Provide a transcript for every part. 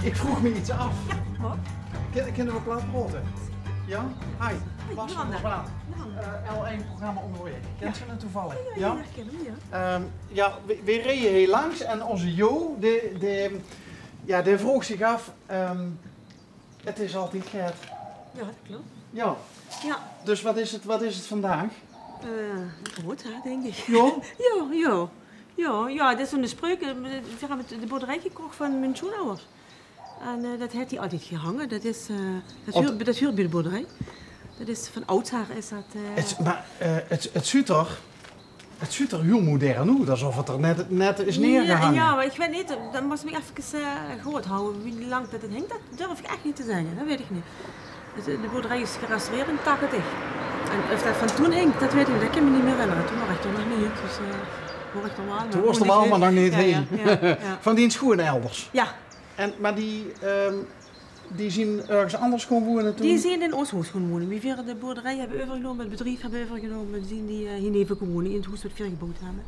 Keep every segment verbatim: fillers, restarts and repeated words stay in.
Ik vroeg me iets af. Ja, wat? Kin-, kinne we plat praote? Ja? Hi, Bas van der Zwaan. Eh, L1 programma Onderweg. Kent ze het toevallig? Ja, ja, ja, ik ken hem, ja. Ehm, ja, we, we reje hier langs en onze Jo, die, die, ja, die vroog zich af, ehm, het is altied get. Ja, dat klopt. Ja. Ja. Dus wat is het, wat is het vandaag? Eh, rood, hè, denk ik. Ja? Ja, ja. Ja, ja, dat is zo'n spreuk. Eh, we hebben de boerderij gekocht van mijn schoonouders. En, eh, dat heeft hij altijd gehangen. Dat is, eh, dat huurt, dat huurt bij de boerderij. Dat is van oudsher is dat, eh. Het, maar, eh, het, het zuut er, het zuut er heel modern oet, alsof het er net, net is neergehangen. Ja, ja, maar ik weet niet, dan moet ik even, eh, goed houden. Wie lang dat het hangt, dat durf ik echt niet te zeggen. Dat weet ik niet. De, de boerderij is gerestaureerd in tachtig. En of dat van toen hangt, dat weet ik niet. Dat kan ik me niet meer herinneren. Toen was ik toch nog niet, dus, eh, hoor ik toch wel. Toen was er wel, maar nog niet heen. Ja, ja, ja. Van die schoonouders? Ja. En, maar die, ehm, die zien ergens anders gaan wonen toen? Die zien in ons hoes gaan wonen. Wie veer de boerderij hebben overgenomen, het bedrijf hebben overgenomen, zien die, eh, hier neven gaan wonen, in het hoes wat veer gebouwd hebben.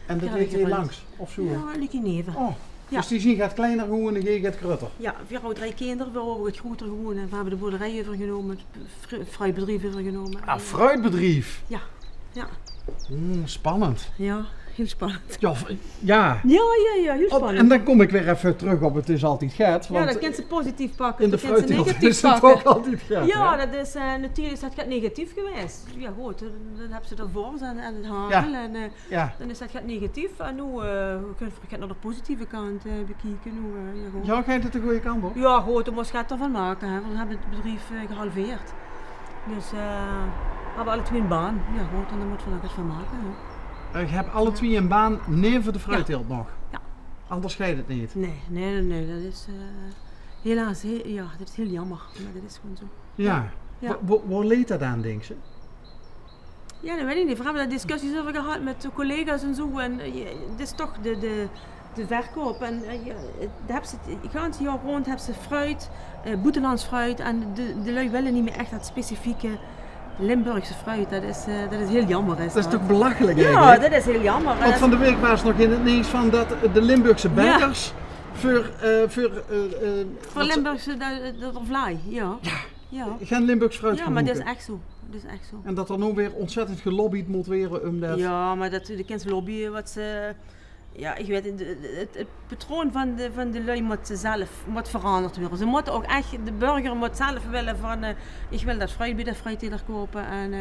En dat ligt hier langs, of zo? Ja, ligt hier neven. Oh, ja. Dus die zien get kleiner gewoond en geej get groter? Ja, veer hadden drie kinderen, veer hadden get groter gewoond en veer hebben de boerderij overgenomen, het fru-, fruitbedrijf overgenomen. Ah, fruitbedrijf? Ja, ja. Hmm, spannend. Ja, heel spannend. Ja, v-, ja. Ja, ja, ja, heel spannend. En dan kom ik weer even terug op het is altied get. Ja, want dat kan ze positief pakken, in de fruitteelt is het ook altied get, hè? Ja, dat is, eh, natuurlijk is dat get negatief geweest. Ja, goed, dan, dan hebben ze ervoor en, en het hagel en, eh, Ja. Dan is dat get negatief. En nu, eh, we kunnen het get naar de positieve kant, eh, bekijken. Nu, eh, ja, goed. Ja, geit het de goeie kant op? Ja, goed, dan moet je het ervan maken, hè. We hebben het bedrijf, eh, gehalveerd. Dus, eh, we hebben alle twee een baan. Ja, goed, en dan moeten we er get van maken, hè. Eh, je hebt alle twee een baan neven de fruitteelt nog? Ja. Anders geit het niet? Nee, nee, nee, nee, dat is, eh, helaas, he-, ja, dat is heel jammer. Maar dat is gewoon zo. Ja. Ja. Wa-, wa-, waar leet dat aan, denkt ze? Ja, dat weet ik niet. We hebben daar discussies over gehad met de collega's en zo. En, eh, je, het is toch de, de, de verkoop. En, eh, je, het, daar hebben ze het, het ganse jaar rond hebben ze fruit, eh, boetenlands fruit. En de, de lui willen niet meer echt dat specifieke Limburgse fruit. Dat is, eh, dat is heel jammer. Is dat is toch belachelijk eigenlijk? Ja, dat is heel jammer. Want van de week was nog in het nieuws van dat de Limburgse bakkers voor, eh, voor, eh, eh, voor Limburgse, dat, dat er vlaai, ja. Ja. Ja. Gen Limburgs fruit. Ja, maar dat is echt zo. Dat is echt zo. En dat er nou weer ontzettend gelobbyd moet worden om dat. Ja, maar dat, de kent lobbyen wat ze, ja, ik weet, het, het, het patroon van de, van de lui moet zelf, moet veranderd worden. Ze moeten ook echt, de burger moet zelf willen van, eh, ik wil dat fruit bij de fruitteler kopen en, eh,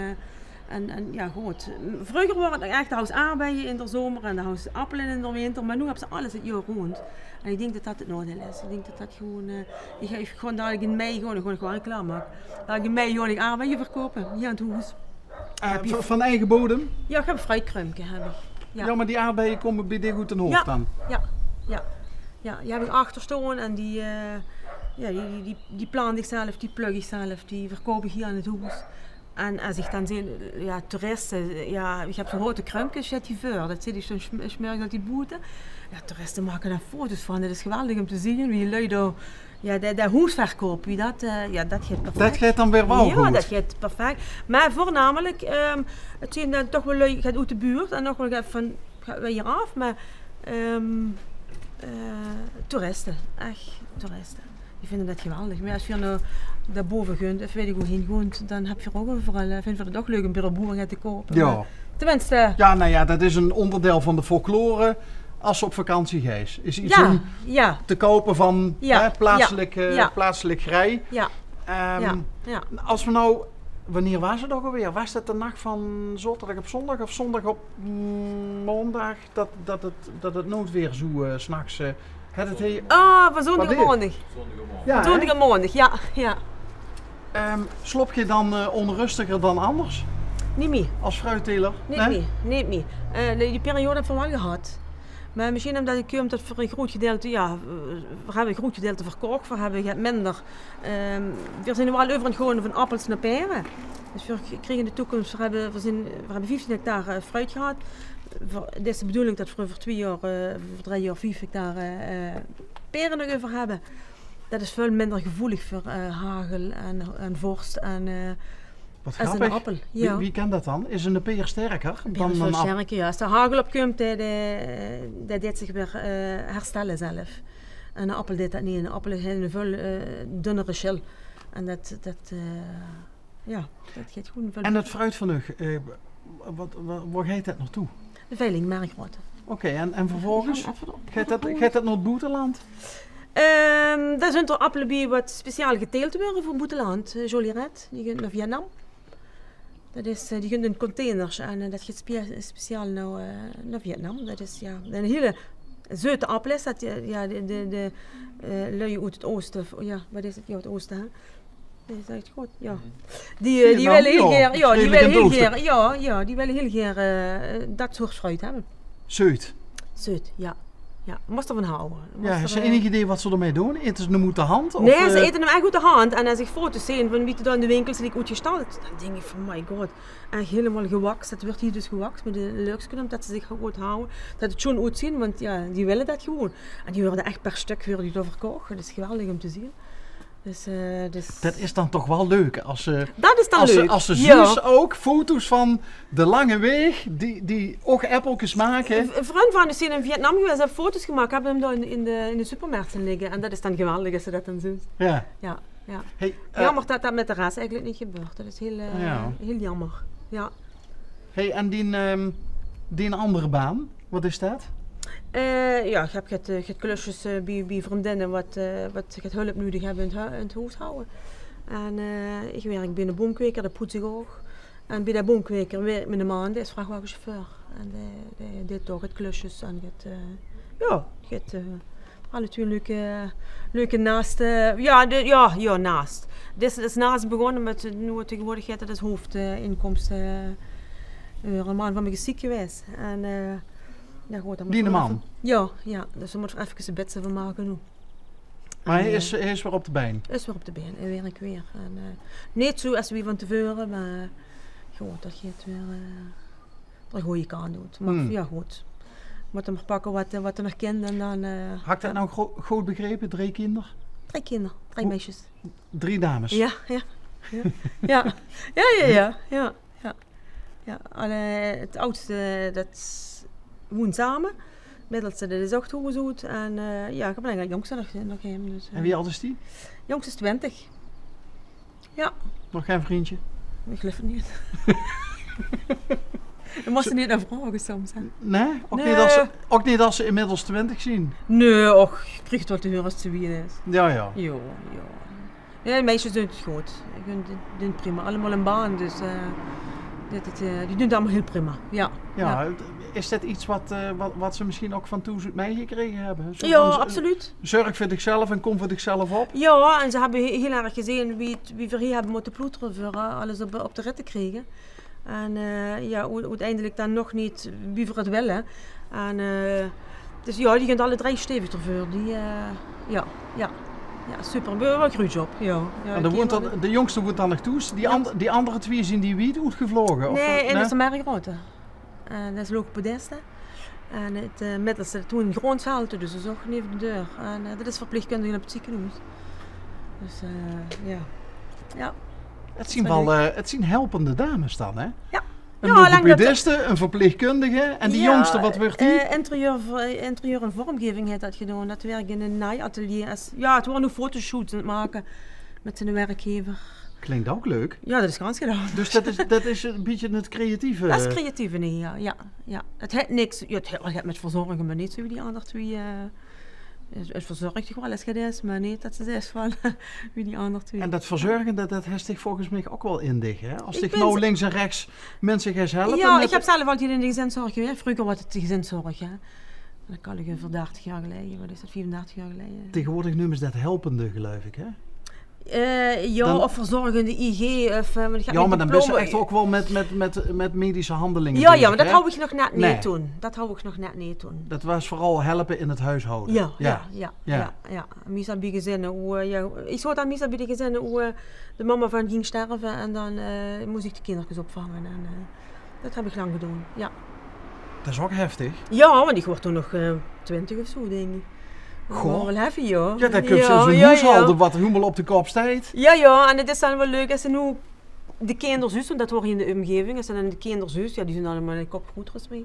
en, en ja, goed. Vroeger waren het echt, de hoes aardbeien in de zomer en de hoes appelen in de winter, maar nu hebben ze alles het jaar rond. En ik denk dat dat het nadeel is. Ik denk dat dat gewoon, eh, ik ga gewoon dadelijk in mei gewoon, gewoon, gewoon reclame maken. Dadelijk in mei gewoon ik aardbeien verkopen, hier aan het hoes. Eh, van, van eigen bodem? Ja, ik heb een fruitkruimke, heb ik. Ja. Ja, maar die aardbeien komen bij dich uit de hoofd dan? Ja, ja. Ja, die heb ik achter staan en die, eh, ja, die, die, die, die plant ik zelf, die pluk ik zelf, die verkoop ik hier aan het hoes. En als ik dan zie, ja, toeristen, ja, ik heb zo'n grote kruimkes, zet die voor. Dat zit ik zo'n sm-, smerk dat die boete. Ja, toeristen maken daar foto's van. Dat is geweldig om te zien, wie lui daar, ja, de, de hoesverkoop, wie dat, eh, ja, dat gaat perfect. Dat gaat dan weer wel goed? Ja, dat gaat perfect. Maar voornamelijk, ehm, het zien dan toch wel lui, gaat uit de buurt en nog wel even van, gaat weer hier af, maar, ehm, eh, toeristen, echt toeristen. Die vinden dat geweldig. Maar als je nou daarboven gunt, of weet ik hoe heen gunt, dan heb je ook overal, eh, vinden we het ook leuk om bij de boeren te kopen. Ja. Maar tenminste. Ja, nou ja, dat is een onderdeel van de folklore. Als ze op vakantie geis, is iets om te kopen van, hè, plaatselijk, eh, plaatselijk grij. Ja. Ehm, als we nou, wanneer was het ook alweer? Was dat de nacht van zaterdag op zondag of zondag op, mm, maandag? Dat, dat het, dat het noodweer zo, eh, 's nachts, eh, het, het he-, ah, van zondag op maandag. Ja, hè? Zondag op maandag, ja, ja. Ehm, slop je dan, eh, onrustiger dan anders? Niet meer. Als fruitteler? Niet meer, niet meer. Eh, die, die periode hebben we wel gehad. Maar misschien omdat ik, omdat voor een groot gedeelte, ja, we hebben een groot gedeelte verkocht, we hebben het minder. Ehm, we zijn nu wel over aan het gaan van appels naar peren. Dus we kregen in de toekomst, we hebben, we zijn, we hebben vijftien hectare, eh, fruit gehad. Voor, het is de bedoeling dat we over twee jaar, eh, over drie jaar vijf hectare, eh, peren nog over hebben. Dat is veel minder gevoelig voor, eh, hagel en, en vorst en, eh, als een appel. Wat grappig. Wie, wie kan dat dan? Is een peer sterker dan een appel? Een peer is veel sterker, ja. Als de hagel op komt, die, die, die deed zich weer, eh, herstellen zelf. En 'nen appel deit det neet. 'Nen appel haet 'n väöl, eh, dunnere sjil. En det, det, eh, jao, det geit gewoen väöl. En det fruit van uch, eh, wat, wa-, wo geit det nao toe? De veiling, Margraote. Oké, en, en vervolges? Jao, effe op-, geit det, geit det nao 't boeteland? Ehm, dao zunt d'r appele bie wat speciaal geteeld waere veur 't boeteland. Eh, Joliret, die gaon nao Vietnam. Det is, eh, die gaon in containers en, eh, det geit spe-, speciaal nao, eh, nao Vietnam. Det is, jao, 'nen hiele zeute appel is det, eh, jao, de, de, de, eh, luuj oet 't ooste, of, jao, wat is 't? Jao, 't ooste, hè? Is det good? Jao. Die, eh, die wille hiel gaer, jao, die wille hiel gaer, jao, jao, die wille hiel gaer, eh, det soort fruit höbbe. Zeut. Zeut, jao. Jao, mós d'r van hawwe. Jao, höbs se enig idee wat ze d'rmei doon? Ete ze 'm oet de hand? Of, nae, ze ete 'm ech oet de hand. En es ich foto's zeen van wie 't dao in de winkels ligk oetgestald, dan dink ich van: my god, ech hielemaol gewaks. Det wuuert hie dus gewaks mit ein luikske, ómdet ze zich good hawwe, det 't sjoen oetzeen, want jao, die wille det gewoen. En die waere ech per stök waere die dao verkoch. Det is geweldig óm te zeen. Dus, eh, dus det is dan toch waal leuk, es se, es se zuus ouch foto's van de lange waeg, die, die ouch appelkes make. V-, vrun van us zeen in Vietnam gewaes, höbbe foto's gemaak, höbbe 'm dao in, in de, in de supermarkt zeen ligke. En det is dan geweldig es se det dan zuus. Jao. Jao, jao. Hey, eh, jaomer det det mit de res eigelik neet gebeurt. Det is hiel, eh, hiel jaomer. Jao. Hey, en dien, ehm, dien anger baan, wat is det? Eh, jao, ich höb get, eh, get klusjes, eh, bie, bie vriendinne wat, eh, wat get hulp nudig höbbe in 't hu-, in 't hoeshawwe. En, eh, ich wirk bie eine boomkweker, dao poets ich ouch. En bie dae boomkweker wirk miene man, dae is vrachtwagechauffeur. En dae, dae deit ouch get klusjes en get, eh, jao, get, eh, Alle twie leuke, leuke naast, eh, jao, de, jao, jao, naast. Dit is, is naast begós, mer noe tegeswoordig geit det es hoofdinkomste, eh, eh, de man van mich is ziek gewaes. En, eh, jao, good, dan mót... Diene man? Jao, jao. Dus dao mót v'r efkes e bitsje van make noe. Mer hae is, hae is weer op de bein? Hae is weer op de bein, hae wirk weer. En, eh, neet zoe es wie van te veure, mer good, det geit weer, eh, d'r gooj kant oet. Mer jao, good. Mót 'r mer pakke wat, eh, wat 'r nog kint en dan, eh... Höb ich det noe gro-, good begrepe? Drie kinder? Drie kinder, drie meisjes. Drie dames? Jao, jao. Jao. Jao, jao, jao, jao. Jao, alle, 't audste, det woent same. 't Middelste, det is ouch thoes oet. En, eh, jao, ich höb allein de jóngste nog, nog hie, dus, eh. En wie ald is die? Jóngste is twintig. Jao. Nog gein vrundje? Ich geluif 't neet. Dao mós se neet nao vraoge soms, hè. Nae? Ouch neet es ze, ouch neet es ze inmiddels twintig zeen? Nae, och, ich krieg 't waal te heure es 't zoe wied is. Jao, jao. Jao, jao. Jao, de meisjes doon 't good. Ich vin, die doon 't prima. Allemaol in baan, dus, eh, det, det, eh, die doon 't allemaol hiel prima. Jao. Jao, is det get wat, eh, wat, wat ze mesjien ouch van thoes oet mitgekrege höbbe? Zoe van, eh, absoluut. Zörg veur dichzelf en kóm veur dichzelf op. Jao, en ze höbbe hie-, hiel erg gezeen wie 't, wie v'r hie höbbe mótte ploetere veur, eh, alles op, op de rit te kriege. En, eh, jao, oe-, oeteindelik dan nog neet wie v'r 't wille. En, eh, dus jao, die gaon alle drie stevig d'rveur. Die, eh, jao, jao. Jao, super. V'r höbbe waal gruuts op, jao. Jao, en dan woent dan, de jóngste woent dan nog thoes. Die an-, die anger twie, zeen die wied oetgevloge, of, eh, nae? Nae, eine is d'r Margraote. Eh, det is logopediste. En 't, eh, middelste, det woent in Groonsholte, dus det is ouch neve de deur. En, eh, det is verpleegkundige op 't zeekenhoes. Dus, eh, jao. Jao. 't Zeen waal, eh, 't zeen helpende dames dan, hè? Jao. Ein logopediste, ein verpleegkundige en die jóngste, wat wuuert die? Eh, interieur, eh, interieur en vormgeving haet det gedaon. Det wirk in ein naaiatelier. Es, jao, 't waor noe fotoshoots aan 't make mit ziene werkgever. Klink ouch leuk. Jao, det is gans gedaon. Dus det is, det is e bietje 't creatieve. Det is creatieve, nae, jao, jao, jao. 't Haet niks, jao, 't haet waal get mit verzorge, mer neet zoe wie die anger twie, eh, 't, 't verzörg dich waal es 't is, mer neet det se zaes van wie die anger twie. En det verzörge, det, det haes dich volges mich ouch waal in dich, hè? Es dich noe links en rechs minse geis helpe. Jao, ich höb zelf altied in de gezinszorg gewirk. Vreuger waor 't de gezinszorg, hè. Det kan ich euver dertig jaor geleje, wat is det, viefendertig jaor geleje. Taegeswoordig neume ze det helpende, geluif ich, hè? Eh, jao, of verzorgende I G, of, eh, want ich höb... Jao, mer dan bis se ech ouch waal mit, mit, mit, mit medische handelinge bezig, hè? Jao, jao, mer det hauw ich nog net neet doon. Det hauw ich nog net neet doon. Det waor veural helpe in 't hoeshaode. Jao, jao, jao, jao. Missa bie gezinne, oe, eh, jao, ich zoot dan missa bie de gezinne, oe, eh, de mama van ging sterve en dan, eh, mós ich de kinderkes opvange en, eh, Det höb ich lang gedaon, jao. Det is ouch heftig. Jao, want ich waor toen nog, eh, twintig of zoe, dink ich. Goh. Waal heavy, jao. Jao, dan kums se in zoe'n hoeshaold wat hielemaol op de kop steit. Jao, jao, en 't is dan waal leuk es se noe de kinder zuus, want dat waor in de umgeving, es se dan de kinder zuus, jao, die zien allemaol eine kop groeter es mich.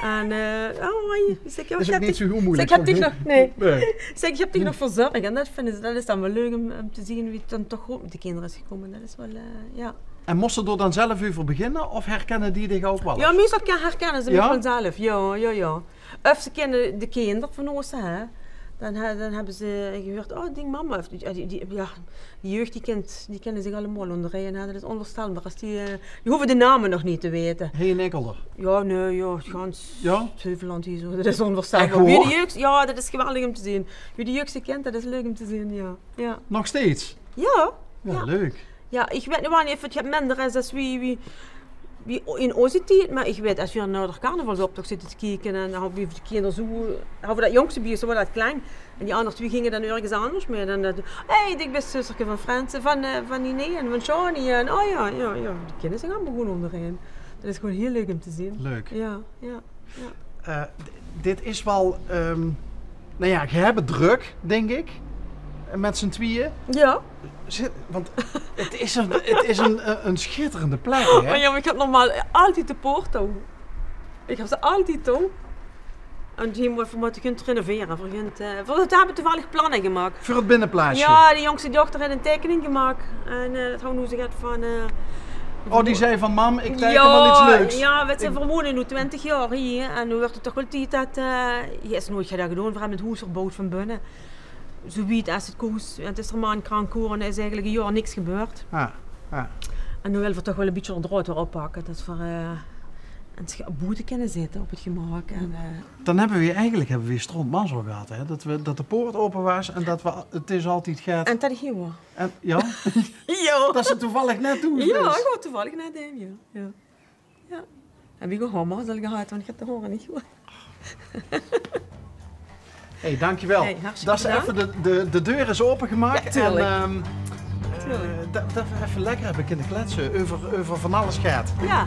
En, eh, oh, hoi. Zèk, jao, is ouch neet zoe hiel meujelik, zèk, höb ich nog, nae. Nae. Zèk, höb ich nog verzörg. En dat vinje ze, dat is dan waal leuk um, um te zeen wie 't dan toch good mit de kinder is gekómme. Dat is waal, eh, jao. En mós se dao dan zelf euver beginne, of herkinne die dich ouch waal? Jao, meistal herkinne ze mich waal zelf. Jao, jao, jao. Of ze kinne de kinder van ós, hè. Dan, hè, dan höbbe ze gehuurd, oh, dien mama. Of die, die, die, jao, die jeug, die kint, die kinne zich allemaol óngerein, hè. Dat is ónveurstelbaar. Es die, eh, die hove de name nog neet te weite. Hie in Ikkelder? Jao, nae, jao, gans Heuvelland hie zoe. Dat is ónveurstelbaar. Ech waor? Wie die jeug, jao, dat is geweldig um te zeen. Wie die jeug ze kint, dat is leuk um te zeen, jao. Jao. Nog steeds? Jao. Jao, leuk. Jao, ich weit noe waal neet of 't get minder is es wie, wie, wie in ózze tied, mer ich weit, es veer nao d'r carnavalsoptoch zitte te kieke en dan hawwe veer de kinder zoe, hawwe veer dat jóngste bie ós, zoe waal dat klein. En die anger twie ginge dan örges angers mit. En dat, hey, ich bön 't zusterke van Frans, van, eh, van Iné en van Sjanie. En, oh jao, jao, jao, die kinne zich allemaol good óngerein. Dat is gewoon hiel leuk um te zeen. Leuk. Jao, jao, jao. Eh, d-, dit is waal, ehm, nou jao, geer höb 't drök, dink ich, mit zien twieë. Jao. Zit, want 't is ein, 't is ein, eh, ein sjitterende plek, hè? Oh jao, mer ich höb normaal altied de poort toe. Ich höb ze altied toe. En die mótte, veer mótte gaon renovere. Veer gaon, eh, veer höbbe toevallig planne gemaak. Veur 't binneplaatsje? Jao, de jóngste dochter haet ein teikening gemaak. En, eh, dat hawwe v'r noe zoe get van, eh, Oh, die zag van: mam, ich teike waal get leuks. Jao, weit se, veer wone noe twintig jaor hie. En noe wuuert 't toch waal tied dat, eh, jao, is noeats gedaon, veer höbbe 't hoes verboewd van binne. Zoe wied es 't kós. En 't is d'r man krank gewore en d'r is eigelik ein jaor niks gebeurd. Ah, ah. En noe wille veer toch waal ein bietje d'r draod weer oppakke. Dat veer, eh, ins ge-, boete kinne zitte op 't gemaak. En, eh, Dan höbbe veer eigelik, höbbe veer strontmazzel gehad, hè? Dat veer, dat de poort ope waas en dat veer, 't is altied get. En dat ich hie waor. En, jao? Jao. Dat se toevallig net thoes bös. Jao, ich waor toevallig net hie, jao. Jao. Jao. En wie gewoon mazzel gehad, want ich höb de hore neet gehuurd. Hey, dankjewel. Hey, hartstikke bedank. Dat se effe de, de, de deur is opengemaak. Jao, tuurlik. En, ehm, tuurlik, eh, dat, dat veer effe lekker höbbe kinne kletse euver, euver van alles get. Jao.